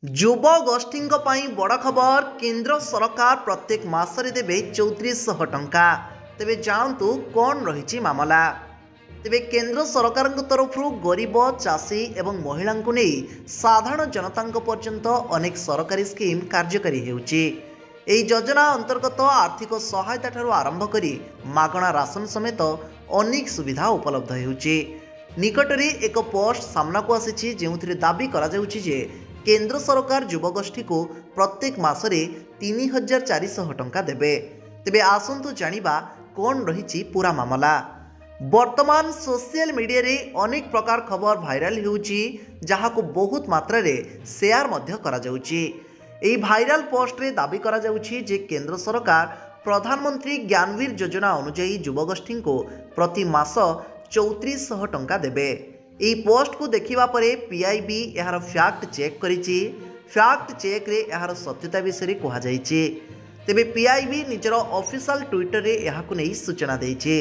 ଯୁବଗୋଷ୍ଠୀଙ୍କ ପାଇଁ ବଡ଼ ଖବର। କେନ୍ଦ୍ର ସରକାର ପ୍ରତ୍ୟେକ ମାସରେ ଦେବେ 3400 ଟଙ୍କା। ତେବେ ଜାଣନ୍ତୁ କ'ଣ ରହିଛି ମାମଲା। ତେବେ କେନ୍ଦ୍ର ସରକାରଙ୍କ ତରଫରୁ ଗରିବ, ଚାଷୀ ଏବଂ ମହିଳାଙ୍କୁ ନେଇ ସାଧାରଣ ଜନତାଙ୍କ ପର୍ଯ୍ୟନ୍ତ ଅନେକ ସରକାରୀ ସ୍କିମ୍ କାର୍ଯ୍ୟକାରୀ ହେଉଛି। ଏହି ଯୋଜନା ଅନ୍ତର୍ଗତ ଆର୍ଥିକ ସହାୟତା ଠାରୁ ଆରମ୍ଭ କରି ମାଗଣା ରାସନ ସମେତ ଅନେକ ସୁବିଧା ଉପଲବ୍ଧ ହେଉଛି। ନିକଟରେ ଏକ ପୋଷ୍ଟ ସାମ୍ନାକୁ ଆସିଛି, ଯେଉଁଥିରେ ଦାବି କରାଯାଉଛି ଯେ କେନ୍ଦ୍ର ସରକାର ଯୁବଗୋଷ୍ଠୀକୁ ପ୍ରତ୍ୟେକ ମାସରେ 3400 ଟଙ୍କା ଦେବେ। ତେବେ ଆସନ୍ତୁ ଜାଣିବା କ'ଣ ରହିଛି ପୁରା ମାମଲା। ବର୍ତ୍ତମାନ ସୋସିଆଲ ମିଡ଼ିଆରେ ଅନେକ ପ୍ରକାର ଖବର ଭାଇରାଲ ହେଉଛି, ଯାହାକୁ ବହୁତ ମାତ୍ରାରେ ସେୟାର ମଧ୍ୟ କରାଯାଉଛି। ଏହି ଭାଇରାଲ ପୋଷ୍ଟରେ ଦାବି କରାଯାଉଛି ଯେ କେନ୍ଦ୍ର ସରକାର ପ୍ରଧାନମନ୍ତ୍ରୀ ଜ୍ଞାନବୀର ଯୋଜନା ଅନୁଯାୟୀ ଯୁବଗୋଷ୍ଠୀଙ୍କୁ ପ୍ରତି ମାସ 3400 ଟଙ୍କା ଦେବେ। ଏହି ପୋଷ୍ଟକୁ ଦେଖିବା ପରେ ପିଆଇବି ଏହାର ଫ୍ୟାକ୍ଟ ଚେକ୍ କରିଛି। ଫ୍ୟାକ୍ଟ ଚେକ୍ରେ ଏହାର ସତ୍ୟତା ବିଷୟରେ କୁହାଯାଇଛି। ତେବେ ପିଆଇବି ନିଜର ଅଫିସିଆଲ ଟ୍ୱିଟରରେ ଏହାକୁ ନେଇ ସୂଚନା ଦେଇଛି।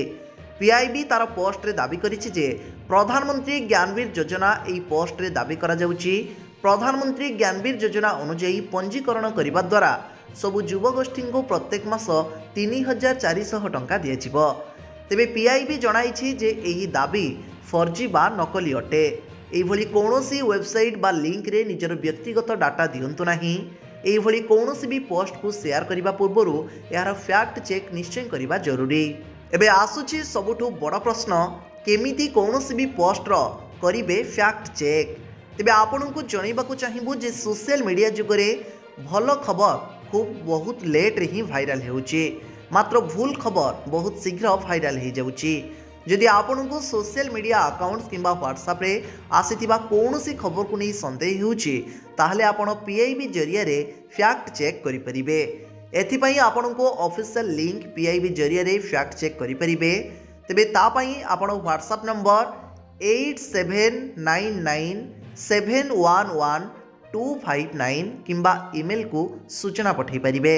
ପିଆଇବି ତାର ପୋଷ୍ଟରେ ଦାବି କରିଛି ଯେ ପ୍ରଧାନମନ୍ତ୍ରୀ ଜ୍ଞାନବୀର ଯୋଜନା, ଏହି ପୋଷ୍ଟରେ ଦାବି କରାଯାଉଛି, ପ୍ରଧାନମନ୍ତ୍ରୀ ଜ୍ଞାନବୀର ଯୋଜନା ଅନୁଯାୟୀ ପଞ୍ଜୀକରଣ କରିବା ଦ୍ୱାରା ସବୁ ଯୁବଗୋଷ୍ଠୀଙ୍କୁ ପ୍ରତ୍ୟେକ ମାସ 3400 ଟଙ୍କା ଦିଆଯିବ। ତେବେ ପିଆଇବି ଜଣାଇଛି ଯେ ଏହି ଦାବି ଫର୍ଜି ବା ନକଲି ଅଟେ। ଏହିଭଳି କୌଣସି ୱେବସାଇଟ୍ ବା ଲିଙ୍କରେ ନିଜର ବ୍ୟକ୍ତିଗତ ଡାଟା ଦିଅନ୍ତୁ ନାହିଁ। ଏହିଭଳି କୌଣସି ବି ପୋଷ୍ଟକୁ ସେୟାର କରିବା ପୂର୍ବରୁ ଏହାର ଫ୍ୟାକ୍ଟ ଚେକ୍ ନିଶ୍ଚୟ କରିବା ଜରୁରୀ। ଏବେ ଆସୁଛି ସବୁଠୁ ବଡ଼ ପ୍ରଶ୍ନ, କେମିତି କୌଣସି ବି ପୋଷ୍ଟର କରିବେ ଫ୍ୟାକ୍ଟ ଚେକ୍? ତେବେ ଆପଣଙ୍କୁ ଜଣାଇବାକୁ ଚାହିଁବୁ ଯେ ସୋସିଆଲ ମିଡ଼ିଆ ଯୁଗରେ ଭଲ ଖବର ଖୁବ୍ ବହୁତ ଲେଟ୍ରେ ହିଁ ଭାଇରାଲ ହେଉଛି, ମାତ୍ର ଭୁଲ ଖବର ବହୁତ ଶୀଘ୍ର ଭାଇରାଲ ହେଇଯାଉଛି। ଯଦି ଆପଣଙ୍କୁ ସୋସିଆଲ ମିଡ଼ିଆ ଆକାଉଣ୍ଟ କିମ୍ବା ହ୍ୱାଟ୍ସଆପ୍ରେ ଆସିଥିବା କୌଣସି ଖବରକୁ ନେଇ ସନ୍ଦେହ ହେଉଛି, ତାହେଲେ ଆପଣ ପିଆଇବି ଜରିଆରେ ଫ୍ୟାକ୍ଟ ଚେକ୍ କରିପାରିବେ। ଏଥିପାଇଁ ଆପଣଙ୍କୁ ଅଫିସିଆଲ ଲିଙ୍କ ପିଆଇବି ଜରିଆରେ ଫ୍ୟାକ୍ଟ ଚେକ୍ କରିପାରିବେ। ତେବେ ତା ପାଇଁ ଆପଣ ହ୍ୱାଟ୍ସଆପ୍ ନମ୍ବର 8799711259 କିମ୍ବା ଇମେଲକୁ ସୂଚନା ପଠାଇ ପାରିବେ।